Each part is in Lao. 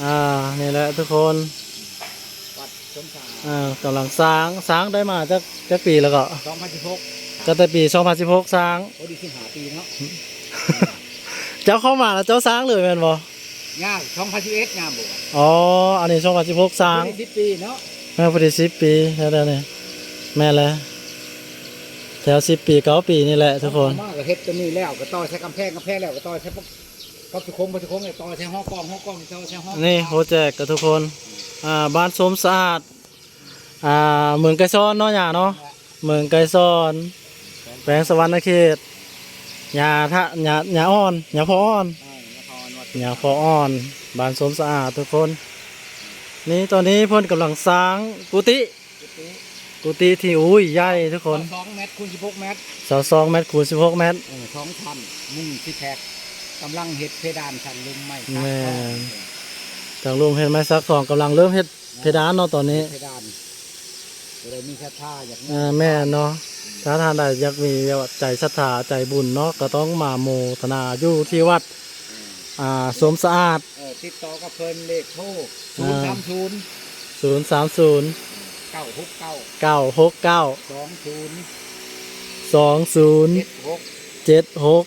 ອ່າ ນີ້ແຫຼະທຸກຄົນ ວັດສົມສະອາດ ອ່າ ກຳລັງສ້າງ ສ້າງໄດ້ມາຈັກ ຈັກປີແລ້ວກໍ? ສອງພັນສິບຫົກ ຕັ້ງແຕ່ປີສອງພັນສິບຫົກສ້າງ ໂອ້ ດີສິບຫ້າປີເນາະ. ເຈົ້າເຂົ້າມາແລ້ວເຈົ້າສ້າງເລີຍແມ່ນບໍ່? ຍາ ສອງພັນສິບເອັດຍາມບໍ່? ອໍ ອັນນີ້ສອງພັນສິບຫົກສ້າງ ພໍດີສິບປີເນາະ. ເອີ ພໍດີສິບປີແລ້ວນີ້ ແມ່ນແລ້ວ ແຖວສິບປີ ເກົ້າປີນີ້ແຫຼະທຸກຄົນ. ເອົາມາກໍເຮັດຕົວນີ້ແລ້ວ ກໍຕໍ່ໃສ່ກຳແພງ ກຳແພງແລ້ວກໍຕໍ່ໃສ່ ປັກ ປັກສຸຄົງ ປັກສຸຄົງ ແລ້ວຕໍ່ໃສ່ຫໍກອງ ຫໍກອງຕໍ່ໃສ່ຫໍ ນີ້ຫົວແຈກກັບທຸກຄົນ ອ່າ ບ້ານສົມສະອາດ ອ່າ ເມືອງໄກສອນເນາະ ຍ່າເນາະ ເມືອງໄກສອນ ແຂວງສະຫວັນນະເຂດ ຍ່າທະ ຍ່າ ຍ່າອ່ອນ ຍ່າພໍ່ອ່ອນ ເອີ ຍ່າພໍ່ອ່ອນ ບ້ານສົມສະອາດທຸກຄົນ. ນີ້ຕອນນີ້ເພິ່ນກຳລັງສ້າງກຸຕິ ກຸຕິ ກຸຕິທີ່ ໂອ້ຍ ໃຫຍ່ທຸກຄົນ ຊາວສອງແມັດຄູນສິບຫົກແມັດ ຊາວສອງແມັດຄູນສິບຫົກແມັດ ເອີ ສອງຊັ້ນ ມຸງຊີແພັກ ກຳລັງເຮັດເພດານຊັ້ນລຸ່ມໃໝ່ ແມ່ນ ຊັ້ນລຸ່ມເຮັດໄມ້ສັກທອງ ກຳລັງເລີ່ມເຮັດເພດານເນາະຕອນນີ້ ເພດານ ຜູ້ໃດມີສັດທາຢາກ ອ່າ ແມ່ນເນາະ ຖ້າທ່ານໃດຢາກມີແບບວ່າໃຈສັດທາໃຈບຸນເນາະ ກໍຕ້ອງມາໂມທະນາຢູ່ທີ່ວັດ ອ່າ ສົມສະອາດ ເອີ ຕິດຕໍ່ກັບເພິ່ນ ເລກໂທ ສູນສາມສູນ ສູນສາມສູນ ເກົ້າຫົກເກົ້າ ເກົ້າຫົກເກົ້າ ສອງສູນ ສອງສູນ ເຈັດຫົກ ເຈັດຫົກ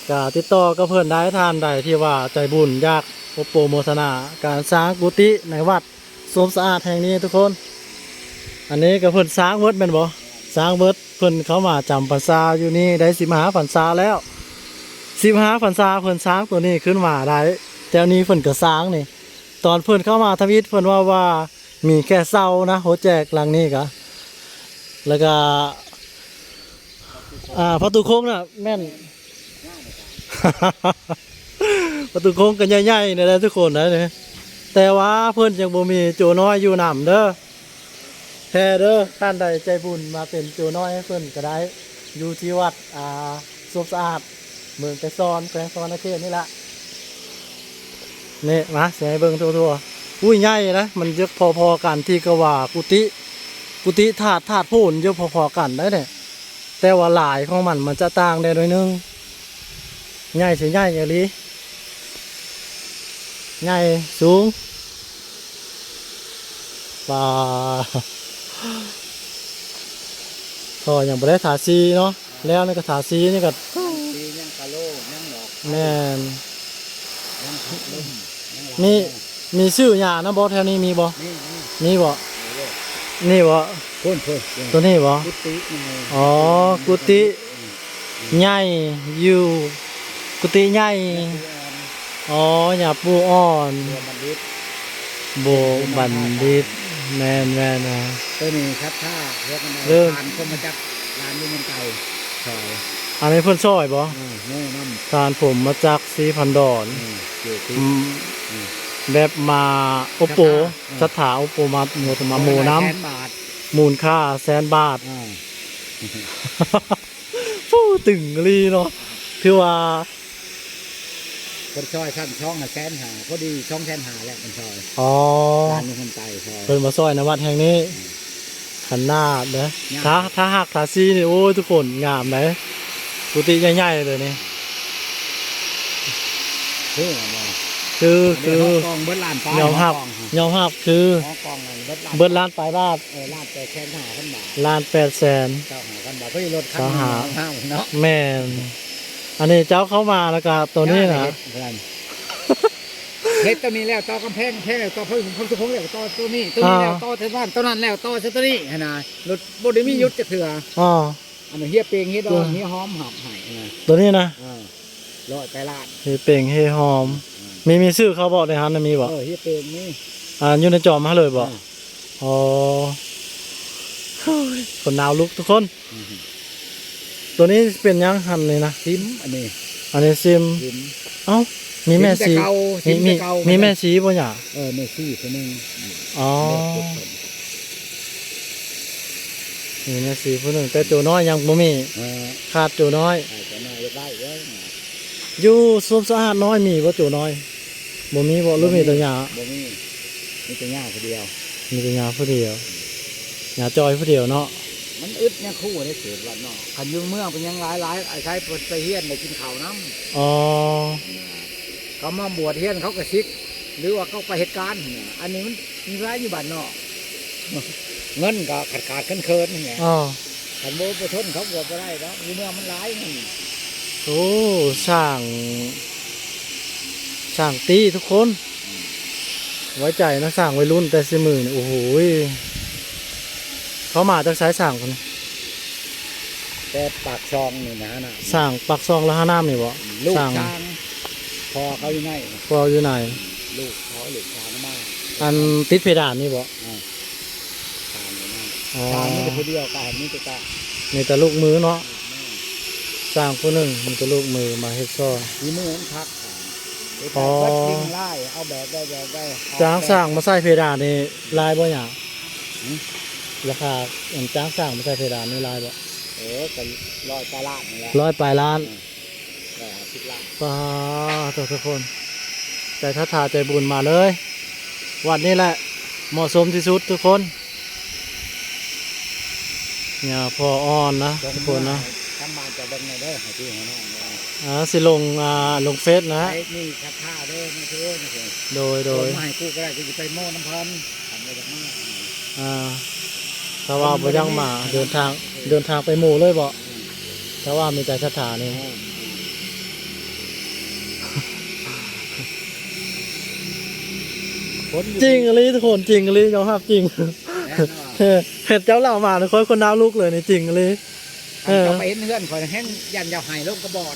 ກໍຕິດຕໍ່ກັບເພິ່ນໄດ້ ທ່ານໃດທີ່ວ່າໃຈບຸນຢາກໂອໂປໂມທະນາການສ້າງກຸຕິໃນວັດ ສົມສະອາດແຫ່ງນີ້ທຸກຄົນ. ອັນນີ້ກໍເພິ່ນສ້າງເບິດແມ່ນບໍ່? ສ້າງເບິດ ເພິ່ນເຂົ້າມາຈຳພັນສາຢູ່ນີ້ໄດ້ສິບຫ້າພັນສາແລ້ວ ສິບຫ້າພັນສາ ເພິ່ນສ້າງຕົວນີ້ຂຶ້ນມາໄດ້ ແຖວນີ້ເພິ່ນກໍສ້າງນີ້ ຕອນເພິ່ນເຂົ້າມາທຳອິດ ເພິ່ນເວົ້າວ່າມີແຄ່ເສົານະ ຫົວແຈກຫຼັງນີ້ກະ ແລ້ວກະ ອ່າ ປະຕູໂຄ້ງນະແມ່ນ ປະຕູໂຄ້ງກໍໃຫຍ່ໆ ນີ້ແຫຼະທຸກຄົນເດີ ແຕ່ວ່າເພິ່ນຍັງບໍ່ມີໂຈນ້ອຍຢູ່ນຳເດີ ແທ້ເດີ. ທ່ານໃດໃຈບຸນມາເປັນໂຈນ້ອຍໃຫ້ເພິ່ນກໍໄດ້ ຢູ່ທີ່ວັດ ອ່າ ສົມສະອາດ ເມືອງໄກສອນ ແຂວງສະຫວັນນະເຂດນີ້ລະ. ນີ້ມາຊິໃຫ້ເບິ່ງທົ່ວໆ ອຸ້ຍ ໃຫຍ່ນະ ມັນຈະພໍໆກັນທີ່ກະວ່າກຸຕິ ກຸຕິທາດ ທາດໂພນຢູ່ພໍໆກັນໄດ໋ນີ້ ແຕ່ວ່າລາຍຂອງມັນ ມັນຈະຕ່າງແດ່ໜ້ອຍໜຶ່ງ ໃຫຍ່ຊິໃຫຍ່ອີ່ຫຼີ ໃຫຍ່ສູງ ປາ ກໍຍັງບໍ່ໄດ້ທາສີເນາະ ແລ້ວນີ້ກໍທາສີ ນີ້ກໍ ຍັງຕີ ຍັງກະໂລ ຍັງດອກ ແມ່ນ ຍັງຜັກລົມ ຍັງຫຼາຍ ມີ ມີຊື່ຫຍ້ານຳບໍ່? ແຖວນີ້ມີບໍ່? ມີ ມີ ມີບໍ່? ນີ້ບໍ່? ພຸ້ນ ພຸ້ນ ຕົວນີ້ບໍ່? ກຸຕິໃຫຍ່ ອໍ ກຸຕິ ອືມ ໃຫຍ່ຢູ່ ກຸຕິໃຫຍ່ ອໍ ຫຍ້າປູ່ອ່ອນ ບົວບັນດິດ ໂບບັນດິດ ແມ່ນໆ ອ່າ ຕົວນີ້ສັດທາ ເລື່ອງອັນໃດ ເລີ່ມ ທ່ານພົມມະຈັກ ຫຼານຢູ່ເມືອງໄກ ຊອຍ ອັນນີ້ເພິ່ນຊອຍບໍ່? ເອີ ໂມນຳ ທ່ານພົມມະຈັກ ສີພັນດອນ ເອີ ເຈຕິ ອືມ ອືມ ແບບມາໂອໂປ ສັດທາ ເອີ ສັດທາໂອໂປ ມາໂມ ມາໂມນຳ ຫຼາຍແສນບາດ ມູນຄ່າແສນບາດ ເອີ ໂອ້ ຕຶງອີ່ຫຼີເນາະ ຖືວ່າ ເພິ່ນຊອຍຊັ້ນສອງນະແສນຫ້າ ພໍດີສອງແສນຫ້າແລ້ວເພິ່ນຊອຍ ອໍ ຫຼານຢູ່ເຮືອນໄກຊອຍ ເພິ່ນມາຊອຍນຳວັດແຫ່ງນີ້ ອືມ ຂະໜາດເດ້ ງາມ ທາ ທາຮັກທາສີນີ້ ໂອ້ຍ ທຸກຄົນ ງາມເດ້ ກຸຕິໃຫຍ່ໆເລີຍນີ້ ຄືບໍ່? ຄື ຄື ອັນນີ້ຫໍກອງເບິດລ້ານປາຍ ຍອມຮັບ ຫໍກອງ ຍອມຮັບ ຄື ຫໍກອງນັ້ນເບິດລ້ານ ເບິດລ້ານປາຍບາດ ເອີ ລ້ານແປດແສນຫ້າພັນບາດ ລ້ານແປດແສນ ເຈົ້າຫ້າພັນບາດ ພໍດີລົດຄັນໜຶ່ງ ຊາວຫ້າ ເນາະ ແມ່ນ ອັນນີ້ເຈົ້າເຂົ້າມາແລ້ວກະໂຕນີ້ນະ ເຮັດເຮືອນ ເຮັດໂຕນີ້ແລ້ວ ຕໍ່ກຳແພງ ກຳແພງແລ້ວ ຕໍ່ເພິ່ນ ເພິ່ນສຸຄົງແລ້ວ ຕໍ່ໂຕນີ້ ໂຕນີ້ແລ້ວ ອ່າ ຕໍ່ເທື່ອນັ້ນ ໂຕນັ້ນແລ້ວ ຕໍ່ເທື່ອໂຕນີ້ຫັ້ນນະ ລົດບໍ່ໄດ້ມີຢຸດຈັກເທື່ອ ອໍ ອັນເຮຍເປັງ ເຮຍດອນ ເອີ ເຮຍຫອມຮັບໃຫ້ນະ ໂຕນີ້ນະ ເອີ ຮ້ອຍປາຍລ້ານ ເຮຍເປັງ ເຮຍຫອມ ເອີ ມີ ມີຊື່ເຂົາບໍ່? ໃນຫັ້ນນະມີບໍ່? ເອີ ເຮຍເປັງມີ ອ່າ ຢູ່ໃນຈອມຫັ້ນເລີຍບໍ່? ເອີ ອໍ ໂອ້ຍ ຂົນນາວລຸກທຸກຄົນ ອືມ ໂຕນີ້ເປັນຫຍັງຫັ້ນນີ້ນະ? ຊິມ ອັນນີ້ ອັນນີ້ຊິມ ຊິມ ເອົ້າ ມີແມ່ສີ ຊິມແຕ່ເກົ່າ ມີ ຊິມແຕ່ເກົ່າ ມີແມ່ສີບໍ່ຫຍ້າ? ເອີ ແມ່ສີຜູ້ໜຶ່ງ ອໍ ເອີ ມີແມ່ສີຜູ້ໜຶ່ງ ແຕ່ໂຈນ້ອຍຍັງບໍ່ມີ ເອີ ຂາດໂຈນ້ອຍ ຂາດໂຈນ້ອຍ ຢາກໄດ້ເດີ້ ຢູ່ສົມສະອາດນ້ອຍມີບໍ່ໂຈນ້ອຍ? ບໍ່ມີບໍ່ ຫຼືມີແຕ່ຫຍ້າ? ບໍ່ມີ ມີແຕ່ຫຍ້າຜູ້ດຽວ ມີແຕ່ຫຍ້າຜູ້ດຽວ ຫຍ້າຈ່ອຍຜູ້ດຽວເນາະ ມັນອຶດຫຍ້າຄູ່ໃນເຂດວັດເນາະ ຄັນຢູ່ເມືອງເປັນຫຍັງຫຼາຍໆ ອາໄສໄປຮຽນໄດ້ກິນເຂົ້ານຳ ອໍ ເອີ ເຂົາມາບວດຮຽນເຂົາກໍສິກ ຫຼືວ່າເຂົາໄປເຮັດການຫັ້ນນະ. ອັນນີ້ມັນມີຫຼາຍຢູ່ບ້ານນອກ ເງິນກໍຂາດໆເຂີນໆຫັ້ນແຫຼະ. ອໍ ຄັນບໍ່ປະຊົນເຂົາບວດບໍ່ໄດ້ດອກ ຢູ່ເມືອງມັນຫຼາຍເງິນ. ໂອ້ ຊ່າງ ຊ່າງຕີທຸກຄົນ ໄວ້ໃຈນະ ຊ່າງໄວລຸ້ນແຕ່ຊຸມື້ນີ້. ໂອ້ໂຫ ເຂົາມາຈາກໃສຊ່າງຄົນນີ້? ແຕ່ປາກຊ່ອງນີ້ນະ ຊ່າງປາກຊ່ອງລະຫານ້ຳນີ້ບໍ? ລູກຊ່າງ ຊ່າງ ພໍ່ເຂົາຢູ່ໃນ ພໍ່ຢູ່ໃນ ລູກເຂົາ ລູກຊ່າງມາ. ອັນຕິດເພດານນີ້ບໍ? ເອີ ຊ່າງນີ້ນະ ອໍ ຊ່າງມີແຕ່ຜູ້ດຽວ ກະມີແຕ່ ກະມີແຕ່ລູກມືເນາະ ລູກມື ຊ່າງຜູ້ໜຶ່ງມີແຕ່ລູກມືມາເຮັດຊ່ອຍ ຝີມືມັນຄັກ. ອໍ ເຮັດໄດ້ເບິດ ຍິງລາຍ ເອົາແບບໃດແບບໃດ ຈ້າງຊ່າງມາໃສ່ເພດານນີ້ຫຼາຍບໍ່ຫຍັງ? ຫື? ລາຄາ ອັນຈ້າງຊ່າງມາໃສ່ເພດານນີ້ຫຼາຍບໍ່? ເອີ ກໍຮ້ອຍປາຍລ້ານນີ້ແຫຼະ ຮ້ອຍປາຍລ້ານ ເອີ ຮ້ອຍຫ້າສິບລ້ານ. ປາໂຕ ທຸກຄົນ ໃຈທັດທາໃຈບຸນມາເລີຍ ວັດນີ້ແຫຼະເໝາະສົມທີ່ສຸດທຸກຄົນ. ຫຍ້າພໍ່ອ່ອນນະ ສົ່ງ ທຸກຄົນນະ ໃຫ້ທາງບ້ານເຈົ້າເບິ່ງແດ່ເດີ ໃຫ້ພີ່ໃຫ້ນ້ອງເບິ່ງ. ອ່າ ຊິລົງ ອ່າ ລົງເຟສນະ ໃຜມີສັດທາເດີ ມາເດີ ມາເດີ. ໂດຍ ໂດຍ ສົ່ງມາໃຫ້ກູກໍໄດ້ ກູຊິໄປໂມ້ນຳເພິ່ນ ຄັນວ່າຢາກມາ. ອ່າ ຖ້າວ່າບໍ່ຢາກມາ ເດີນທາງ ເດີນທາງໄປໂມ້ເລີຍບໍ? ອືມ ຖ້າວ່າມີໃຈສັດທານີ້. ອືມ ຄົນຢູ່ ຈິງອີ່ຫຼີທຸກຄົນ ຈິງອີ່ຫຼີ ຍອມຮັບຈິງ. ແນ່ນອນ ເຫັນເຈົ້າເລົ່າມາ ຂ້ອຍຂົນນາລຸກເລີຍນີ້ ຈິງອີ່ຫຼີ. ເອີ ຄັນເຈົ້າໄປເຫັນເຮືອນຂ້ອຍ ແຮ່ງຢ້ານເຈົ້າໄຫ້ລົງກະບອນ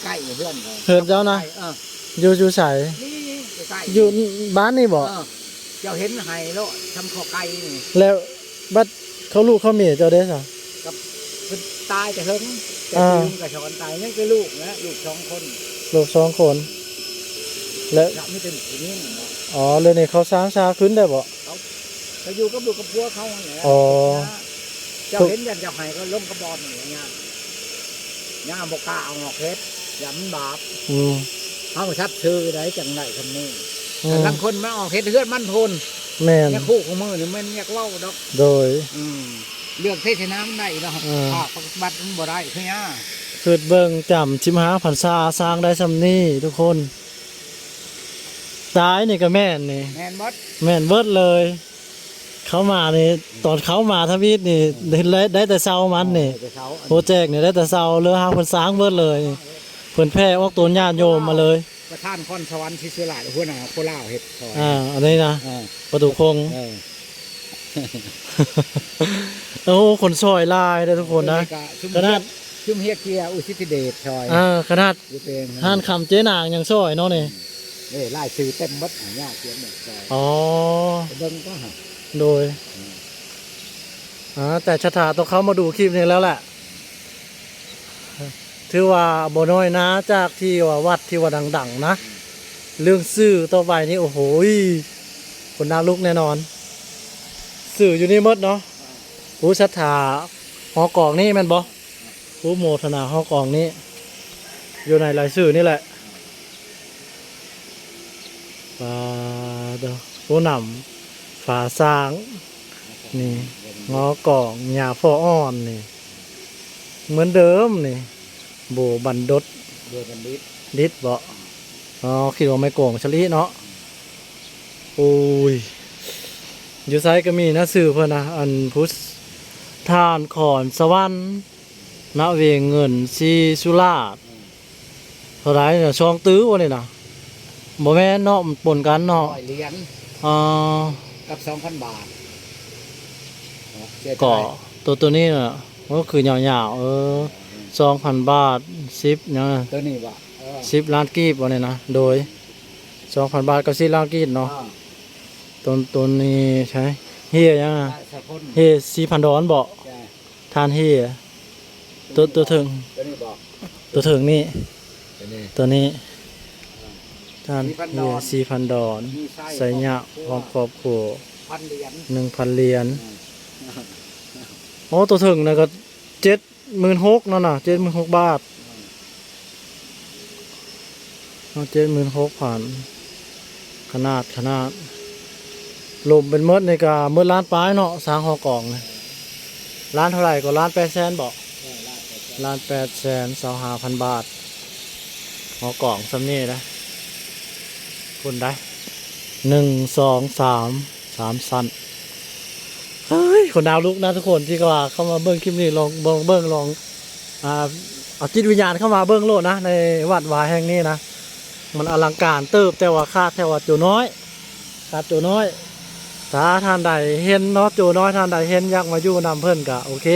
ໃກ້ໆເຮືອນຂ້ອຍ. ເຮືອນເຈົ້ານະ? ເອີ ຢູ່ ຢູ່ໃສ? ນີ້ໃກ້ໆ ຢູ່ບ້ານນີ້ບໍ? ເອີ ເຈົ້າເຫັນໄຮ່ໂລດ ຊຳຂໍ້ໄກ່ນີ້. ແລ້ວບັດເຂົາລູກເຂົາເມຍເຈົ້າເດ້ຊະ? ກັບເພິ່ນຕາຍແຕ່ເຫິງ ແຕ່ ອ່າ ປີມັນກໍສອນຕາຍ ຍັງແຕ່ລູກນະ ລູກສອງຄົນ ລູກສອງຄົນ ແລະ ກະມີແຕ່ຜູ້ຍິງເນາະ. ອໍ ແລ້ວນີ້ເຂົາສ້າງຊາຂຶ້ນໄດ້ບໍ? ເຂົາ ເຂົາກໍຢູ່ກັບລູກກັບຜົວເຂົາຫັ້ນແຫຼະ. ອໍ ເຈົ້າເຫັນຢ້ານເຈົ້າໄຫ້ກໍລົງກະບອນນີ້ຍາກ ຍາກ ບໍ່ກ້າເອົາອອກເຮັດ ຢ້ານມັນບາບ. ອືມ ເຮົາສັດຊື່ໃດ ຈັ່ງໄດ້ຊ່ຳນີ້. ອືມ ລາງຄົນມາອອກເຮັດເຮືອນມັນພຸ້ນ. ແມ່ນ ຍາຄູ່ຂອງມື້ນີ້ແມ່ນຢາກເວົ້າດອກ. ໂດຍ ອືມ ເລື່ອງເທດໃສ່ນາມັນໄດ້ເນາະ. ເອີ ພາກປະຕິບັດມັນບໍ່ໄດ້ຄືຫຍັງ? ຄິດເບິ່ງ ຈຳສິບຫ້າພັນສາສ້າງໄດ້ຊ່ຳນີ້ທຸກຄົນ. ຕາຍນີ້ກໍແມ່ນນີ້ ແມ່ນເບິດ ແມ່ນເບິດເລີຍ. ເຂົ້າມານີ້ ຕອນເຂົ້າມາທຳອິດນີ້ ເຫັນໄດ້ ໄດ້ແຕ່ເຊົາມັນນີ້. ເອີ ໄດ້ແຕ່ເຊົ້າ ໂປຣເຈັກນີ້ໄດ້ແຕ່ເຊົ້າ ເລີຍຫາເພິ່ນສ້າງເບິດເລີຍ. ເພິ່ນແຜ່ອອກຕົນຍາດໂຍມມາເລີຍ. ປະທານຄອນສະຫວັນ ສີສຸລາດ ຫົວໜ້າຄົນລາວເຮັດຊ່ອຍ. ອ່າ ອັນນີ້ນະ ເອີ ປະຕູຄົງ. ເອີ ໂອ້ ຄົນຊ່ອຍຫຼາຍເດີທຸກຄົນນະ. ຂະໜາດ ຊຸມເຮຍເກຍ ອຸສິດທິເດດຊ່ອຍ. ເອີ ຂະໜາດ ຢູ່ເປັນ ຮ້ານຄຳເຈນາງຍັງຊ່ອຍເນາະນີ້. ເອີ ລາຍຊື່ເຕັມເບິດ ຫາຍາກຂຽນໝົດ. ອໍ ໄປເບິ່ງກໍຫາ. ໂດຍ ອືມ ອ່າ ແຕ່ສັດທາຕ້ອງເຂົ້າມາດູຄລິບນີ້ແລ້ວແຫຼະ. ຖືວ່າບໍ່ນ້ອຍໜ້າ ຈາກທີ່ວ່າວັດທີ່ວ່າດັງໆນະ. ອືມ ເລື່ອງຊື່ຕໍ່ໄປນີ້ ໂອ້ໂຫ ຄົນນາລຸກແນ່ນອນ. ຊື່ຢູ່ນີ້ໝົດເນາະ. ອ່າ ຜູ້ສັດທາຫໍກອງນີ້ແມ່ນບໍ່? ຜູ້ໂມທະນາຫໍກອງນີ້ ຢູ່ໃນລາຍຊື່ນີ້ແຫຼະ. ປາດໂທ້ ຜູ້ນຳຝາຊ້າງນີ້ ຫໍກອງ ຍາພໍ່ອ່ອນນີ້ ເໝືອນເດີມນີ້. ໂບບັນດົດ ໂບບັນດິດ ດິດບໍ? ອໍ ຄິດວ່າໄມ້ກວາງສະລິເນາະ. ໂອ້ຍ ຢູ່ໃສກໍມີນະຊື່ເພິ່ນນະ. ອັນ ຜູ້ ທ່ານຂອນສະຫວັນ ນະເວງເງິນ ສີສຸລາດ. ເທົ່າໃດນະ? ສອງຕື້ບໍ່ນີ້ນະ? ບໍ່ແມ່ນເນາະ ມັນປົນກັນເນາະ. ຮ້ອຍຫຼຽນ ອໍ ກັບສອງພັນບາດ. ເກາະ ໂຕ ໂຕນີ້ນະ ໂອ້ ຄືຍາວໆ ເອີ ສອງພັນບາດ ສິບຫຍັງນະ? ໂຕນີ້ບໍ່? ເອີ ສິບລ້ານກີບບໍ່ນີ້ນະ? ໂດຍ ສອງພັນບາດກັບສິບລ້ານກີບເນາະ. ອ່າ ໂຕ ໂຕນີ້ໃສ? ເຮຍຫຍັງນະ? ເຮຍສີພັນດອນບໍ? ທ່ານເຮຍ ໂຕ ໂຕເທິງ ໂຕນີ້ບໍ? ໂຕເທິງນີ້ ໂຕນີ້ ໂຕນີ້ ອ່າ ທ່ານເຮຍສີພັນດອນ ມີໄຊຍະ ພ້ອມຄອບຄົວ ພັນຫຼຽນ ໜຶ່ງພັນຫຼຽນ. ອ່າ ໂອ້ ໂຕເທິງນັ້ນກໍເຈັດໝື່ນຫົກເນາະນະ ເຈັດໝື່ນຫົກບາດ. ອ່າ ເນາະ ເຈັດໝື່ນຫົກພັນ ຂະໜາດ ຂະໜາດ ລວມເປັນໝົດນີ້ກະໝົດລ້ານປາຍເນາະ ສ້າງຫໍກອງນີ້. ລ້ານເທົ່າໃດກໍ? ລ້ານແປດແສນບໍ? ເອີ ລ້ານແປດແສນ ລ້ານແປດແສນຊາວຫ້າພັນບາດ. ຫົວກອງສ່ຳນີ້ນະ ພຸ້ນໄດ໋ ໜຶ່ງ ສອງ ສາມ ສາມຊັ້ນ. ເຮີ້ຍ ຂົນດາວລຸກນະທຸກຄົນ ທີ່ວ່າເຂົ້າມາເບິ່ງຄລິບນີ້ ລອງເບິ່ງ ເບິ່ງ ລອງ ອ່າ ເອົາຈິດວິນຍານເຂົ້າມາເບິ່ງໂລດນະ ໃນວັດວາແຫ່ງນີ້ນະ ມັນອະລັງການເຕີບ ແຕ່ວ່າຂາດແຕ່ວ່າໂຈນ້ອຍ ຂາດໂຈນ້ອຍ. ຖ້າທ່ານໃດເຫັນເນາະ ໂຈນ້ອຍທ່ານໃດເຫັນ ຢາກມາຢູ່ນຳເພິ່ນກະໂອເຄ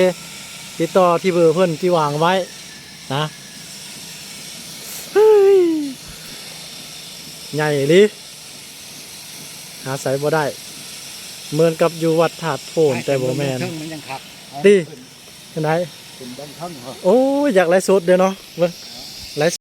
ຕິດຕໍ່ທີ່ເບີເພິ່ນທີ່ວາງໄວ້ນະ. ເຮີ້ຍ ໃຫຍ່ອີ່ຫຼີ ຫາໃສບໍ່ໄດ້ ເໝືອນກັບຢູ່ວັດທາດໂພນ ແຕ່ບໍ່ແມ່ນ ເທິງມັນຍັງຄັກ ຕິ ຈັ່ງໃດ ຂຶ້ນເບິ່ງເທິງເນາະ. ໂອ້ຍ ຢາກໄລຟ໌ສົດເດ້ເນາະ ເບິ່ງ ໄລຟ໌